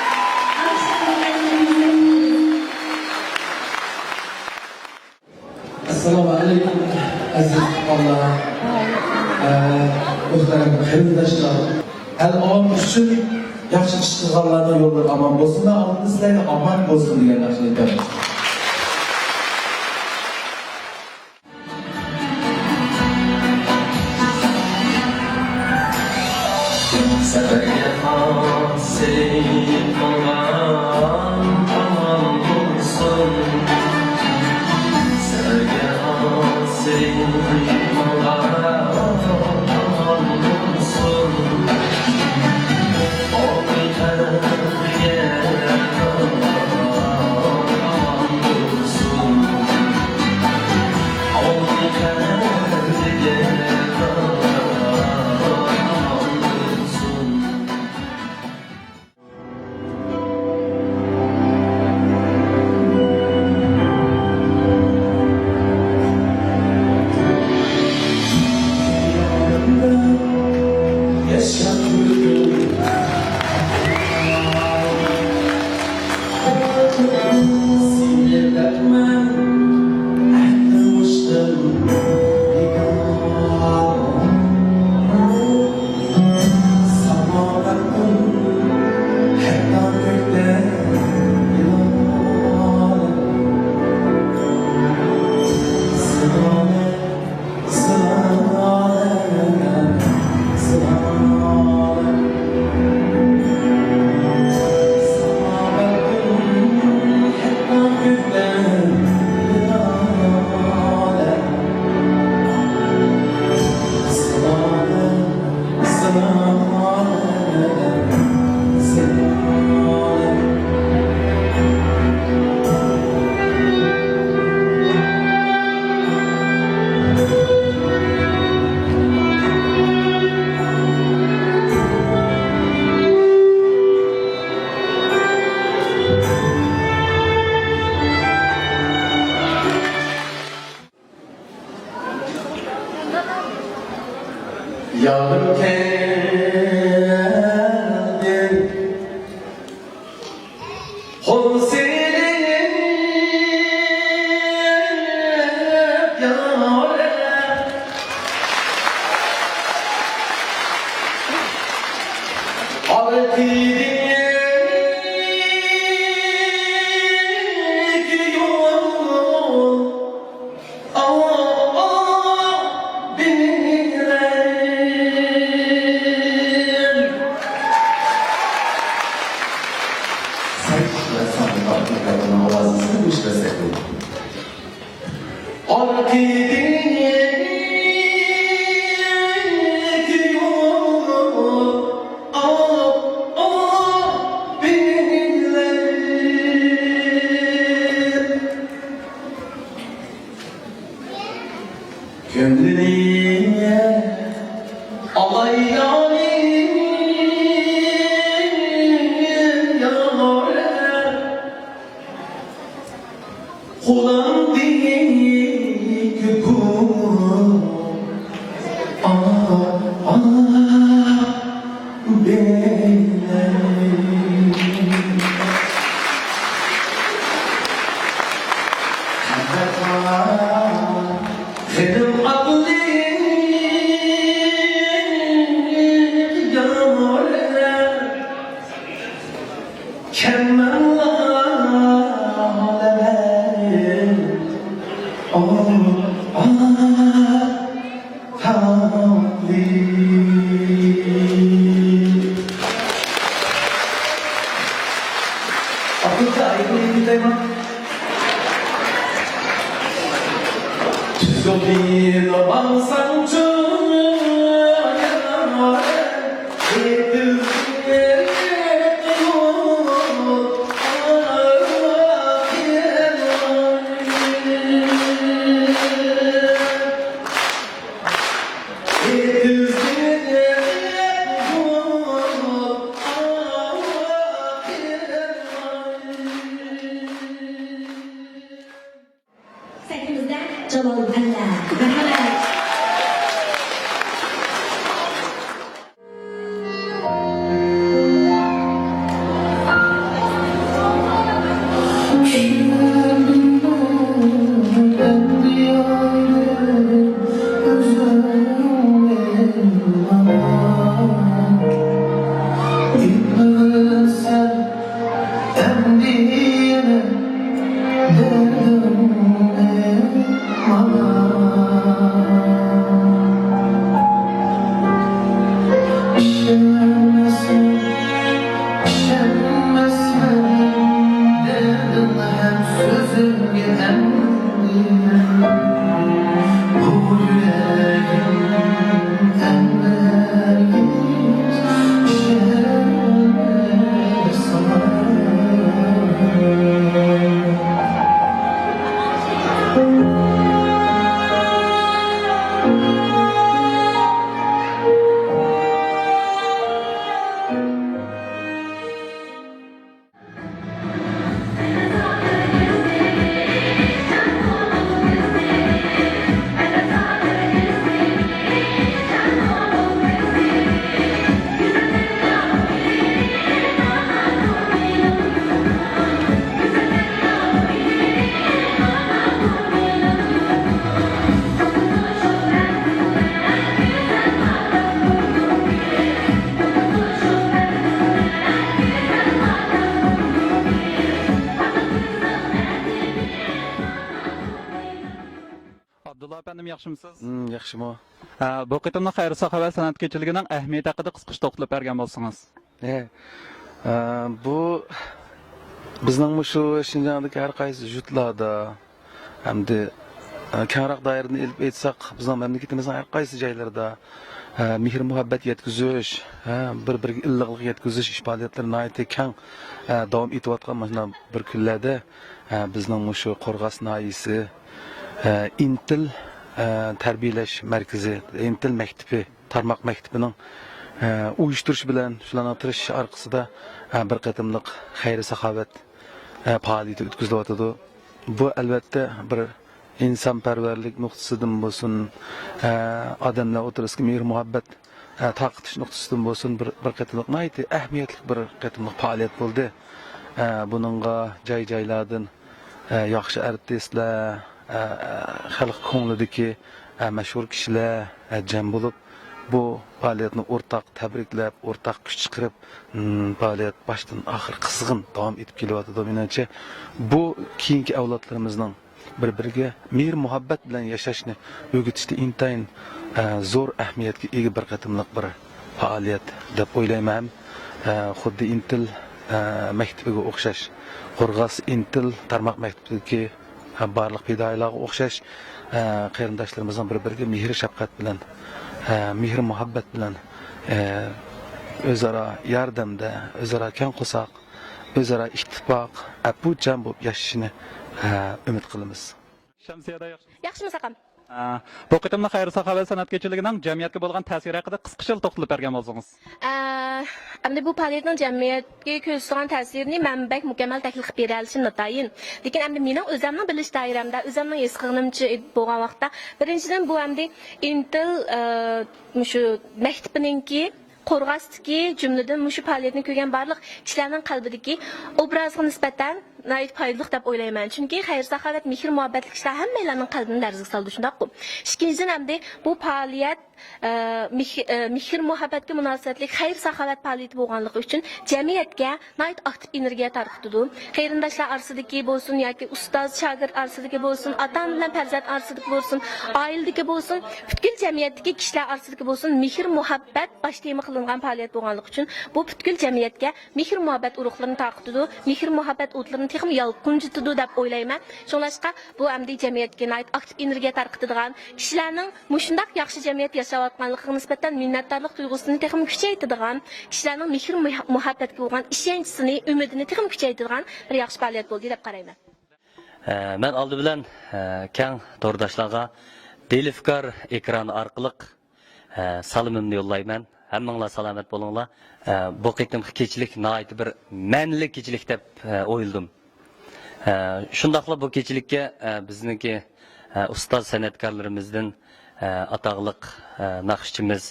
ئەسسالامۇ ئەلەيكۇم، ئەزىز تۇغقانلار، ئە، مۆھتەرەم قېرىنداشلار، ھەل ئاۋام ئۈچۈن ياخشى ئىش قىلغانلارنىڭ يوللىرى ئامان بولسۇن، ئالدىدا سىلەرگە ئامان بولسۇن دېگەن ناخشىنى ئېيتىمىز. سەپەرگە خاس سېلىنمىغان ئامان بولسۇن. سەپەرگە خاس سېلىنمىغان ئامان بولسۇن. ئالدى قەدەمگە ئامان بولسۇن. يارىم كەلدى، قول سېلىپ يارىم. ئارقىدىكى يول كۆڭلۈمنى ئالاي يارىم، يارىم. قولۇمدىكى گۈل، ئاھ، ئاھ، بېلىم. غېنىم ئاتلىق يامغۇر، كەلمەڭلار لەۋەم. ئاھ، ئاھ، تاتلىق. ئاخىرقى ئايىمنى ئېيتايمەن. تۈز يولنى ماڭساڭچۇ، يار، ئېتىلدى يول. سەھنىمىزدە جالال ئەنۋەر. رەھمەت. ئەمدى يەنە دەردىمنى ماڭا. ئىشەنمەسمەن، ئىشەنمەسمەن دەردىڭ ھەم سۆزۈڭگە ئەمدى. بۇ يۈرەكىم ئەمدى ھەرگىز ئىشەنمەس ساڭا. ئابدۇللا ئەپەندىم، ياخشىمۇسىز؟ ھىم، ياخشىمۇ؟ ھە، بۇ قېتىملىق خەير-ساخاۋەت سەنئەت كېچىلىكىنىڭ ئەھمىيىتى ھەققىدە قىسقىچە توختىلىپ بەرگەن بولسىڭىز. ھە، ئە، بۇ بىزنىڭ مۇشۇ شىنجاڭدىكى ھەر قايسى يۇرتلاردا، ئەمدى، ئە، كەڭرەك دائىرىدىن ئېلىپ ئېيتساق، بىزنىڭ مەملىكىتىمىزنىڭ ھەر قايسى جايلىرىدا، ئە، مېھىر-مۇھەببەت يەتكۈزۈش، ھە، بىر-بىرىگە ئىللىقلىق يەتكۈزۈش ئىش پائالىيەتلىرى ناھايىتى كەڭ، ئە، داۋام ئېتىۋاتقان مۇشۇنداق بىر كۈنلەردە، ئە، بىزنىڭ مۇشۇ قورغاس ناھىيەسى، ئە، ئىنتىل، ئە، تەربىيەلەش مەركىزى، ئىنتىل مەكتىپى، تارماق مەكتىپىنىڭ، ئە، ئۇيۇشتۇرۇشى بىلەن، شۇلارنىڭ تىرىشىشى ئارقىسىدا، ئە، بىر قېتىملىق خەير-ساخاۋەت، ئە، پائالىيىتى ئۆتكۈزۈلۈۋاتىدۇ. بۇ، ئەلۋەتتە، بىر ئىنسانپەرۋەرلىك نۇقتىسىدىن بولسۇن، ئە، ئادەملەر ئوتتۇرىسىدىكى مېھىر-مۇھەببەت، ئە، تارقىتىش نۇقتىسىدىن بولسۇن، بىر، بىر قېتىملىق، ناھايىتى ئەھمىيەتلىك بىر قېتىملىق پائالىيەت بولدى. ئە، بۇنىڭغا جاي-جايلاردىن، ئە، ياخشى ئارتىسلار، ئە، خەلق كۆڭلىدىكى، ئە، مەشھۇر كىشىلەر، ئە، جەم بولۇپ، بۇ پائالىيەتنى ئورتاق تەبرىكلەپ، ئورتاق كۈچ چىقىرىپ، م، پائالىيەت باشتىن ئاخىر قىزغىن داۋام ئېتىپ كېلىۋاتىدۇ. مېنىڭچە، بۇ كېيىنكى ئەۋلادلىرىمىزنىڭ بىر-بىرىگە مېھىر-مۇھەببەت بىلەن ياشاشنى ئۆگىتىشتە ئىنتايىن، ئە، زور ئەھمىيەتكە ئىگە بىر قېتىملىق بىر پائالىيەت دەپ ئويلايمەن. ئە، خۇددى ئىنتىل، ئە، مەكتىپىگە ئوخشاش، قورغاس ئىنتىل تارماق مەكتىپىدىكى، ئە، بارلىق پىدائىيلارغا ئوخشاش، ئە، قېرىنداشلىرىمىزنىڭ بىر-بىرىگە مېھىر-شەپقەت بىلەن، ئە، مېھىر-مۇھەببەت بىلەن، ئە، ئۆزئارا ياردەمدە، ئۆزئارا كەڭ قورساق، ئۆزئارا ئىتتىپاق، ئەپۇچان بولۇپ ياشىشىنى، ئە، ئۈمىد قىلىمىز. شەمسىيەدە ياخشىمۇ؟ ياخشىمۇ ساقام؟ ئە، بۇ قېتىملىق خەير-ساخاۋەت سەنئەت كېچىلىكىنىڭ جەمئىيەتكە بولغان تەسىرى ھەققىدە قىسقىچىلا توختىلىپ بەرگەن بولسىڭىز. ئە، ئەمدى بۇ پائالىيەتنىڭ جەمئىيەتكە كۆرسىتىدىغان تەسىرىنى مەن بەك مۇكەممەل تەكلىپ قىلىپ بېرەلىشىم ناتايىن. لېكىن ئەمدى مېنىڭ ئۆزەمنىڭ بىلىش دائىرەمدە، ئۆزەمنىڭ ھېس قىلغىنىمچە بولغان ۋاقىتتا، بىرىنچىدىن، بۇ ئەمدى ئىنتىل، ئە، مۇشۇ مەكتىپىنىڭكى قورغاستىكى، جۈملىدىن مۇشۇ پائالىيەتنى كۆرگەن بارلىق كىشىلەرنىڭ قەلبىدىكى ئوبرازغا نىسبەتەن ناھايىتى پايدىلىق دەپ ئويلايمەن. چۈنكى خەير-ساخاۋەت، مېھىر-مۇھەببەتلىك ئىشلار ھەممەيلەننىڭ قەلبىنى لەرزىگە سالىدۇ، شۇنداققۇ؟ ئىككىنچىدىن، ئەمدى بۇ پائالىيەت، ئە، مېھ-، ئە، مېھىر-مۇھەببەتكە مۇناسىۋەتلىك خەير-ساخاۋەت پائالىيىتى بولغانلىقى ئۈچۈن جەمئىيەتكە ناھايىتى ئاكتىپ ئېنېرگىيە تارقىتىدۇ. قېرىنداشلار ئارىسىدىكى بولسۇن ياكى ئۇستاز-شاگىرت ئارىسىدىكى بولسۇن، ئاتا-ئانا بىلەن پەرزەنت ئارىسىدىكى بولسۇن، ئائىلىدىكى بولسۇن، پۈتكۈل جەمئىيەتتىكى كىشىلەر ئارىسىدىكى بولسۇن، مېھىر-مۇھەببەت باش تېما قىلىنغان پائالىيەت بولغانلىقى ئۈچۈن، بۇ پۈتكۈل جەمئىيەتكە مېھىر-مۇھەببەت ئۇرۇقلىرىنى تارقىتىدۇ، مېھىر-مۇھەببەت ئوتلىرىنى تېخىمۇ يالقۇنجىتىدۇ دەپ ئويلايمەن. شۇڭلاشقا، بۇ ئەمدى جەمئىيەتكە ناھايىتى ئاكتىپ ئېنېرگىيە تارقىتىدىغان، كىشىلەرنىڭ مۇشۇنداق ياخشى جەمئىيەت ياشاۋاتقانلىقىغا نىسبەتەن مىننەتدارلىق تۇيغۇسىنى تېخىمۇ كۈچەيتىدىغان، كىشىلەرنىڭ مېھىر-مۇھەببەتكە بولغان ئىشەنچىسىنى، ئۈمىدىنى تېخىمۇ كۈچەيتىدىغان بىر ياخشى پائالىيەت بولدى دەپ قارايمەن. ئە، مەن ئالدى بىلەن، ئە، كەڭ تورداشلارغا دىلىفكار ئېكرانى ئارقىلىق، ئە، سالىمىمنى يوللايمەن. ھەممىڭلار سالامەت بولۇڭلار. ئە، بۇ قېتىمقى كېچىلىك ناھايىتى بىر مەنىلىك كېچىلىك دەپ، ئە، ئويلىدىم. ئە، شۇنداقلا بۇ كېچىلىككە، ئە، بىزنىڭكى، ئە، ئۇستاز سەنئەتكارلىرىمىزدىن، ئە، ئاتاقلىق، ئە، ناخشىچىمىز،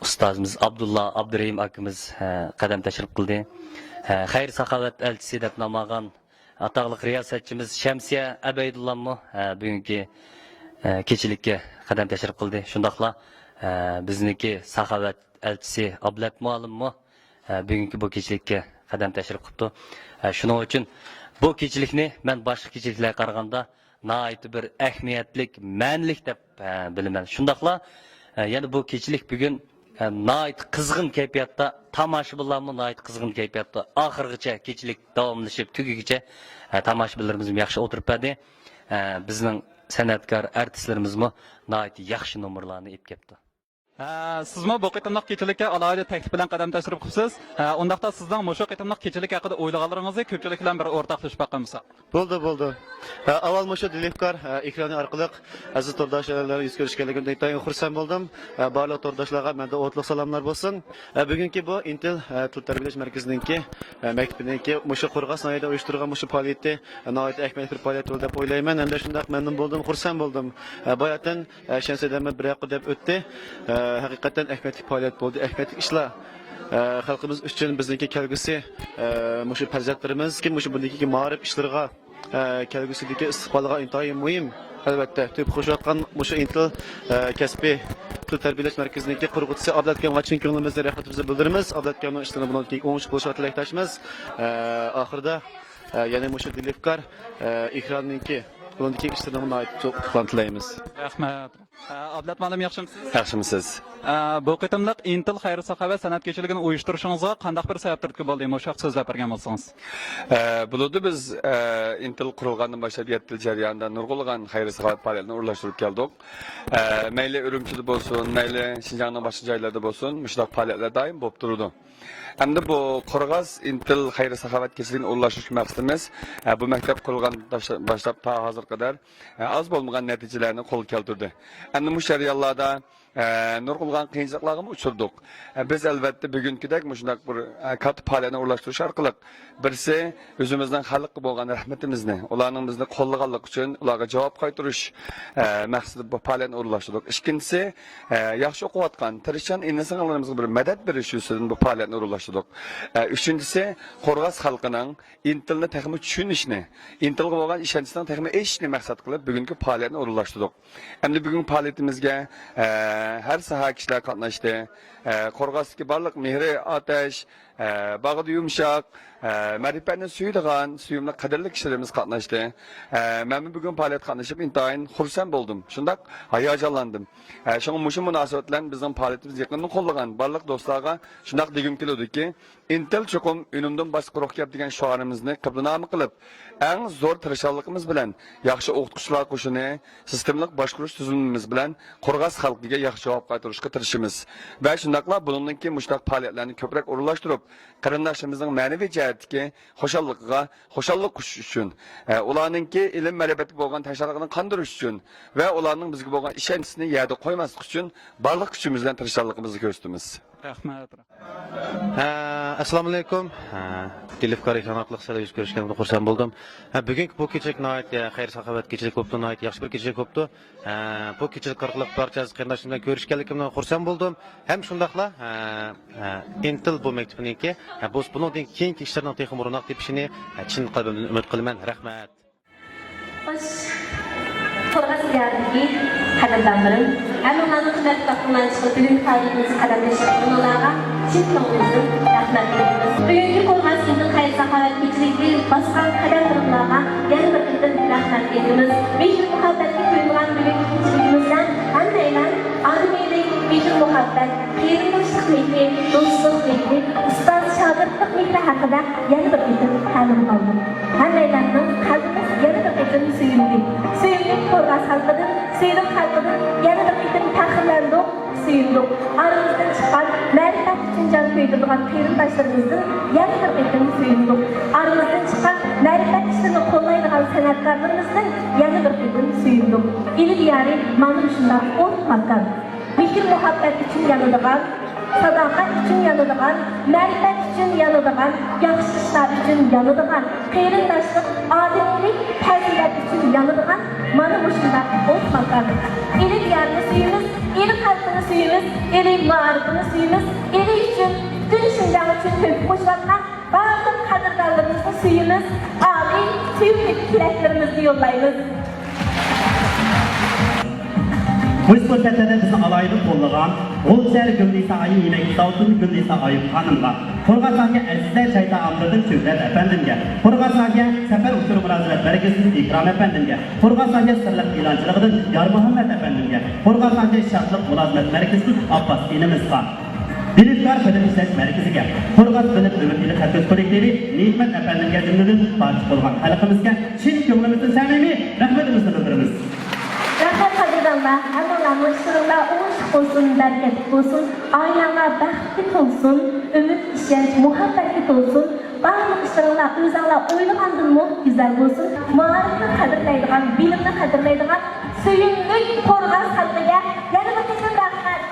ئۇستازىمىز ئابدۇللا ئابدۇرېھىم ئاكىمىز، ئە، قەدەم تەشرىپ قىلدى. ئە، خەير-ساخاۋەت ئەلچىسى دەپ نام ئالغان ئاتاقلىق رىياسەتچىمىز شەمسىيە ئەبەيدۇللاممۇ، ئە، بۈگۈنكى، ئە، كېچىلىككە قەدەم تەشرىپ قىلدى. شۇنداقلا، ئە، بىزنىڭكى ساخاۋەت ئەلچىسى ئابلەت مۇئەللىممۇ، ئە، بۈگۈنكى بۇ كېچىلىككە قەدەم تەشرىپ قىپتۇ. ئە، شۇنىڭ ئۈچۈن بۇ كېچىلىكنى مەن باشقا كېچىلىكلەرگە قارىغاندا ناھايىتى بىر ئەھمىيەتلىك، مەنىلىك دەپ، ئە، بىلىمەن. شۇنداقلا، ئە، يەنە بۇ كېچىلىك بۈگۈن، ئە، ناھايىتى قىزغىن كەيپىياتتا، تاماشىبىنلارمۇ ناھايىتى قىزغىن كەيپىياتتا، ئاخىرغىچە كېچىلىك داۋاملىشىپ تۈگىگىچە، ئە، تاماشىبىنلىرىمىزمۇ ياخشى ئولتۇرۇپ بەردى. ئە، بىزنىڭ سەنئەتكار ئارتىسلىرىمىزمۇ ناھايىتى ياخشى نومۇرلارنى ئېلىپ كەپتۇ. ھە، سىزمۇ بۇ قېتىملىق كېچىلىككە ئالاھىدە تەكلىپ بىلەن قەدەم تەشرىپ قىپسىز. ھە، ئۇنداقتا سىزنىڭ مۇشۇ قېتىملىق كېچىلىك ھەققىدە ئويلىغانلىرىڭىزنى كۆپچىلىك بىلەن بىر ئورتاقلىشىپ باقايمىز. بولدى، بولدى. ھە، ئاۋۋال مۇشۇ دىلىفكار، ھە، ئېكرانى ئارقىلىق ئەزىز تورداشلار بىلەن يۈز كۆرۈشكەنلىكىمدىن ئىنتايىن خۇرسەن بولدۇم. ھە، بارلىق تورداشلارغا مەندىن ئوتلۇق سالاملار بولسۇن. ھە، بۈگۈنكى بۇ ئىنتىل، ھە، تىل تەربىيەلەش مەركىزىنىڭكى، ھە، مەكتىپىنىڭكى مۇشۇ قورغاس ناھىيەدە ئۇيۇشتۇرغان مۇشۇ پائالىيىتى، ھە، ناھايىتى ئەھمىيەتلىك بىر پائالىيەت بولدى دەپ ئويلايمەن ھەمدە شۇنداق مەمنۇن بولدۇم، خۇرسەن بولدۇم. ھە، باياتىن ئە، شەمسىيە دەمە بىر ھەققە دەپ ئۆتتى. ئە، ھەقىقەتەن ئەھمىيەتلىك پائالىيەت بولدى، ئەھمىيەتلىك ئىشلار. ئە، خەلقىمىز ئۈچۈن بىزنىڭكى كەلگۈسى، ئە، مۇشۇ پەرزەنتلىرىمىز، كىم مۇشۇ بۇندىن كېيىنكى مائارىپ ئىشلىرىغا، ئە، كەلگۈسىدىكى ئىستىقبالىغا ئىنتايىن مۇھىم. ئەلۋەتتە، تۆھپە قوشۇۋاتقان مۇشۇ ئىنتىل، ئە، كەسپىي تىل تەربىيەلەش مەركىزىنىڭكى قۇرغۇچىسى ئابلەت ئاكامغا چىن كۆڭلىمىزدىن رەھمىتىمىزنى بىلدۈرىمىز. ئابلەت ئاكامنىڭ ئىشلىرىنى بۇنىڭدىن كېيىن ئوڭۇشلۇق بولۇشىغا تىلەكداشمىز. ئە، ئاخىرىدا، ئە، يەنە مۇشۇ دىلىفكار، ئە، ئېكراننىڭكى بۇنىڭدىن كېيىنكى ئىشلىرىنىمۇ ناھايىتى چوڭ ئۇتۇقلارنى تىلەيمىز. رەھمەت. ئابلەت مۇئەللىم، ياخشىمۇسىز؟ ياخشىمۇسىز؟ بۇ قېتىملىق ئىنتىل خەير-ساخاۋەت سەنئەت كېچىلىكىنى ئۇيۇشتۇرۇشىڭىزغا قانداق بىر سەۋەب تۈرتكە بولدى؟ مۇشۇ ھەقتە سۆزلەپ بەرگەن بولسىڭىز. بولىدۇ، بىز ئىنتىل قۇرۇلغاندىن باشلاپ يەتتە يىل جەريانىدا نۇرغۇنلىغان خەير-ساخاۋەت پائالىيەتلىرىنى ئورۇنلاشتۇرۇپ كەلدۇق. مەيلى ئۈرۈمچىدە بولسۇن، مەيلى شىنجاڭنىڭ باشقا جايلىرىدا بولسۇن، مۇشۇنداق پائالىيەتلەر دائىم بولۇپ تۇرىدۇ. ئەمدى بۇ قورغاس ئىنتىل خەير-ساخاۋەت كېچىلىكىنى ئورۇنلاشتۇرۇش مەقسىتىمىز، بۇ مەكتەپ قۇرۇلغان باشلاپ تا ھازىرغا قەدەر ئاز بولمىغان نەتىجىلەرنى قولغا كەلتۈردى. ئەمدى مۇشۇ جەريانلاردا، ئە، نۇرغۇنلىغان قىيىنچىلىقلارغىمۇ ئۇچرىدۇق. ئە، بىز ئەلۋەتتە بۈگۈنكىدەك مۇشۇنداق بىر، ئە، كاتتا پائالىيەتنى ئورۇنلاشتۇرۇش ئارقىلىق بىرسى ئۆزىمىزنىڭ خەلققە بولغان رەھمىتىمىزنى، ئۇلارنىڭ بىزنى قوللىغانلىقى ئۈچۈن ئۇلارغا جاۋاب قايتۇرۇش، ئە، مەقسىتىدە بۇ پائالىيەتنى ئورۇنلاشتۇردۇق. ئىككىنچىسى، ئە، ياخشى ئوقۇۋاتقان، تىرىشچان ئىنى-سىڭىللىرىمىزغا بىر مەدەت بېرىش يۈزىسىدىن بۇ پائالىيەتنى ئورۇنلاشتۇردۇق. ئە، ئۈچىنچىسى، قورغاس خەلقىنىڭ ئىنتىلنى تېخىمۇ چۈشىنىشىنى، ئىنتىلغا بولغان ئىشەنچىنىڭ تېخىمۇ ئېشىشىنى مەقسەت قىلىپ بۈگۈنكى پائالىيەتنى ئورۇنلاشتۇردۇق. ئەمدى بۈگۈنكى پائالىيىتىمىزگە، ئە، ھەر ساھە كىشىلەر قاتناشتى. ئە، قورغاستىكى بارلىق مېھرى ئاتەش، ئە، باغرى يۇمشاق، ئە، مەرىپەتنى سۆيىدىغان سۆيۈملۈك قەدىرلىك كىشىلىرىمىز قاتناشتى. ئە، مەنمۇ بۈگۈن پائالىيەتكە قاتنىشىپ ئىنتايىن خۇرسەن بولدۇم. شۇنداق ھاياجانلاندىم. ئە، شۇڭا مۇشۇ مۇناسىۋەت بىلەن بىزنىڭ پائالىيىتىمىزنى يېقىندىن قوللىغان بارلىق دوستلارغا شۇنداق دېگۈم كېلىدۇكى، ئىنتىل چوقۇم ئۈنۈمدىن باشقا قۇرۇق گەپ دېگەن شوئارىمىزنى قىبلىنامە قىلىپ، ئەڭ زور تىرىشچانلىقىمىز بىلەن ياخشى ئوقۇتقۇچىلار قوشۇنى، سىستېمىلىق باشقۇرۇش تۈزۈلمىمىز بىلەن قورغاس خەلقىگە ياخشى جاۋاب قايتۇرۇشقا تىرىشىمىز. ۋە شۇنداقلا بۇنىڭدىن كېيىن مۇشۇنداق پائالىيەتلەرنى كۆپرەك ئورۇنلاشتۇرۇپ، قېرىنداشلىرىمىزنىڭ مەنىۋى جەھەتتىكى خۇشاللىقىغا خۇشاللىق قوشۇش ئۈچۈن، ئە، ئۇلارنىڭكى ئىلىم-مەرىپەتكە بولغان تەشنالىقىنى قاندۇرۇش ئۈچۈن ۋە ئۇلارنىڭ بىزگە بولغان ئىشەنچىسىنى يەردە قويماسلىق ئۈچۈن بارلىق كۈچىمىز بىلەن تىرىشچانلىقىمىزنى كۆرسىتىمىز. رەھمەت. ھە، ئەسسالامۇئەلەيكۇم. ھە، دىلىفكار ئېكران ئارقىلىق سىلەر يۈز كۆرۈشكەندىن خۇرسەن بولدۇم. ھە، بۈگۈنكى بۇ كېچىلىك ناھايىتى خەير-ساخاۋەت كېچىلىك بوپتۇ، ناھايىتى ياخشى بىر كېچىلىك بوپتۇ. ھە، بۇ كېچىلىك ئارقىلىق بارچە ئەزىز قېرىنداشلىرىم بىلەن كۆرۈشكەنلىكىمدىن خۇرسەن بولدۇم. ھەم شۇنداقلا، ھە، ھە، ئىنتىل بۇ مەكتىپىنىڭكى، ھە، بۇ، بۇنىڭدىن كېيىنكى ئىشلىرىنىڭ تېخىمۇ روناق تېپىشىنى، ھە، چىن قەلبىمدىن ئۈمىد قىلىمەن. رەھمەت. خوش، قورغاس دىيارىدىكى قەدىردانلىرىم، ھەممىڭلارنىڭ قىممەتلىك ۋاقتىڭلارنى چىقىرىپ بۈگۈنكى پائالىيىتىمىزگە قەدەم تەشرىپ قىلغىنىڭلارغا چىن كۆڭلىمىزدىن رەھمەت ئېيتىمىز. بۈگۈنكى قورغاس ئىنتىل خەير-ساخاۋەت كېچىلىكىگە باسقان قەدەملىرىڭلارغا يەنە بىر قېتىم رەھمەت ئېيتىمىز. مېھىر-مۇھەببەتكە تويۇنغان بۈگۈنكى كېچىلىكىمىزدە ھەممەيلەن ئادىمىيلىك، مېھىر-مۇھەببەت، قېرىنداشلىق مېھرى، دوستلۇق مېھرى، ئۇستاز-شاگىرتلىق مېھرى ھەققىدە يەنە بىر قېتىم تەلىم ئالدۇق. ھەممەيلەننىڭ قەلبىمىز يەنە بىر قېتىم سۆيۈندى. سۆيۈملۈك قورغاس خەلقىدىن، سۆيۈملۈك خەلقىدىن يەنە بىر قېتىم پەخىرلەندۇق، سۆيۈندۇق. ئارىمىزدىن چىققان مەرىپەت ئۈچۈن جان كۆيدۈرىدىغان قېرىنداشلىرىمىزدىن يەنە بىر قېتىم سۆيۈندۇق. ئارىمىزدىن چىققان مەرىپەت ئىشلىرىنى قوللايدىغان سەنئەتكارلىرىمىزدىن يەنە بىر قېتىم سۆيۈندۇق. ئىلى دىيارى مانا مۇشۇنداق ئوت ماكان. مېھىر-مۇھەببەت ئۈچۈن يانىدىغان، ساداقەت ئۈچۈن يانىدىغان، مەرىپەت ئۈچۈن يانىدىغان، ياخشى ئىشلار ئۈچۈن يانىدىغان، قېرىنداشلىق، ئادىمىيلىك، پەزىلەت ئۈچۈن يانىدىغان مانا مۇشۇنداق ئوت ماكان. ئىلى دىيارنى سۆيىمىز، ئىلى خەلقىنى سۆيىمىز، ئىلى مائارىپىنى سۆيىمىز، ئىلى ئۈچۈن، پۈتۈن شىنجاڭ ئۈچۈن تۆھپە قوشۇۋاتقان بارلىق قەدىردانلىرىمىزنى سۆيىمىز، ئالىي سۆيۈملۈك تىلەكلىرىمىزنى يوللايمىز. مۇشۇ پۇرسەتلەردە بىزنى ئالاھىدە قوللىغان غۇلجا شەھەر گۈلنىسا ئايۇم يېمەك زاۋۇتىدىن گۈلنىسا ئايۇم خانىمغا، قورغاس ناھىيە ئەزىزلەر چاي تائاملىرىدىن شۆھرەت ئەپەندىمگە، قورغاس ناھىيە سەپەر ئۇچۇر مۇلازىمەت مەركىزىدىن ئىكرام ئەپەندىمگە، قورغاس ناھىيە سىرلىق ئېلانچىلىقىدىن يارمۇھەممەت ئەپەندىمگە، قورغاس ناھىيە شادلىق مۇلازىمەت مەركىزىدىن ئابباس ئىنىمىزغا، بىلىپكار بىلىم ئىشلەش مەركىزىگە، قورغاس بىلىم ئۈمىد ئىلى خەت سۆز كوللېكتىۋى نېمەت ئەپەندىمگە جۈملىدىن بارچە بولغان خەلقىمىزگە چىن كۆڭلىمىزدىن سەمىمىي رەھمىتىمىزنى بىلدۈرىمىز. رەھمەت قەدىردانلار، ھەممىڭلارنىڭ ئىشلىرىڭلار ئوڭۇشلۇق بولسۇن، بەرىكەتلىك بولسۇن، ئائىلەڭلار بەختكە تولسۇن، ئۈمىد، ئىشەنچ، مۇھەببەتكە تولسۇن، بارلىق ئىشلىرىڭلار ئۆزۈڭلار ئويلىغاندىنمۇ گۈزەل بولسۇن. مائارىپنى قەدىرلەيدىغان، بىلىمنى قەدىرلەيدىغان، سۆيۈملۈك قورغاس خەلقىگە يەنە بىر قېتىم رەھمەت.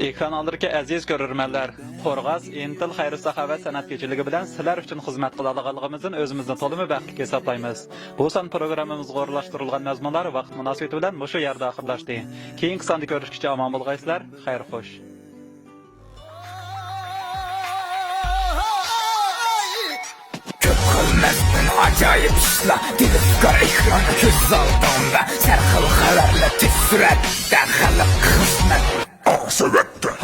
ئېكران ئالدىدىكى ئەزىز كۆرۈرمەنلەر، قورغاس ئىنتىل خەير-ساخاۋەت سەنئەت كېچىلىكى بىلەن سىلەر ئۈچۈن خىزمەت قىلالىغانلىقىمىزدىن ئۆزىمىزنى تولىمۇ بەختلىك ھېسابلايمىز. بۇ سان پروگراممىمىزغا ئورۇنلاشتۇرۇلغان مەزمۇنلار ۋاقىت مۇناسىۋىتى بىلەن مۇشۇ يەردە ئاخىرلاشتى. كېيىنكى ساندا كۆرۈشكىچە ئامان بولغايسىلەر، خەير خوش. كۆپ قىلماستىن ئاجايىپ ئىشلار، تېلېۋىزور ئېكرانى كۆز ئالدىڭدا، سەرخىل خەۋەرلەر تېز سۈرئەتتە، خەلق خىزمەت. ئاق سەۋەتتە